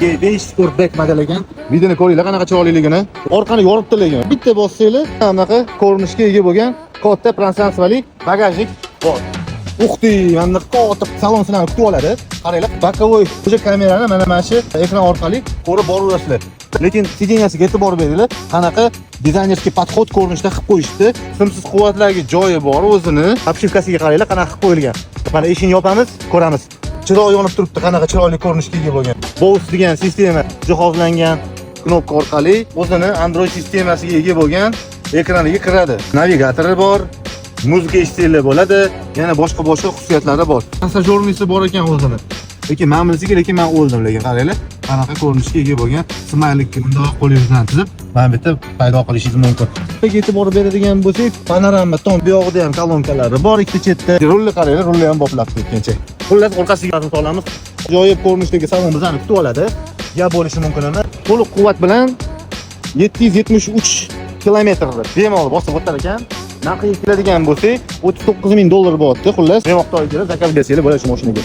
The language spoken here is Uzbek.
G5 Sportback model ekan. Videoni ko'ringlar, qanaqa chiroyliligini. Orqani yoribdi lekin. Bitta bossanglar, bunaqa ko'rinishga ega bo'lgan katta пространство li bagajnik bor. Ух ты, mana bunaqa katta salon sizlarni kutib oladi. Qaranglar, боковой уже kamerani mana shu ekran orqali ko'rib boraverasizlar. Lekin сиденья siga e'tibor beringlar, qanaqa дизайнерский подход ko'rinishda qilib qo'yishdi. Simsiz quvvatlarga joyi bor o'zini. Обшивка siga qaranglar, qanaqa qilib qo'yilgan. Mana eshikni yopamiz, ko'ramiz. Chiroq yonib turibdi, qanaqa chiroyli ko'rinishga ega bo'lgan. Bose degan sistema jihozlangan, knopka orqali o'zini Android sistemasiga ega bo'lgan ekraniga kiradi. Navigatori bor, muzika eshitsanglar bo'ladi, yana boshqa boshqa xususiyatlari bor. Массажёрный si bor ekan o'zini. Lekin men bilsiga, lekin men o'ldim, lekin qaranglar, qanaqa ko'rinishga ega bo'lgan smaylikni bundoq qo'lingizdan tizib, mana bu yerda paydo qilishingiz mumkin. Tepaga e'tibor beradigan bo'lsak, panorama tom, bu yoqda ham kolonkalari bor ikkita chetda. Rulni qaranglar, rulni ham boplabdi ketgancha. Xullas, orqasiga solamiz. Ajoyib ko'rinishdagi salon bizani kutib oladi. Gap bo'lishi mumkin emas. To'liq quvvat bilan 773 kilometr bemalol bosib o'tar ekan. Narxiga keladigan bo'lsak, 39 ming dollar bo'lyapti. Xullas, bemalol kelib заказ bersanglar bo'ladi shu mashinaga.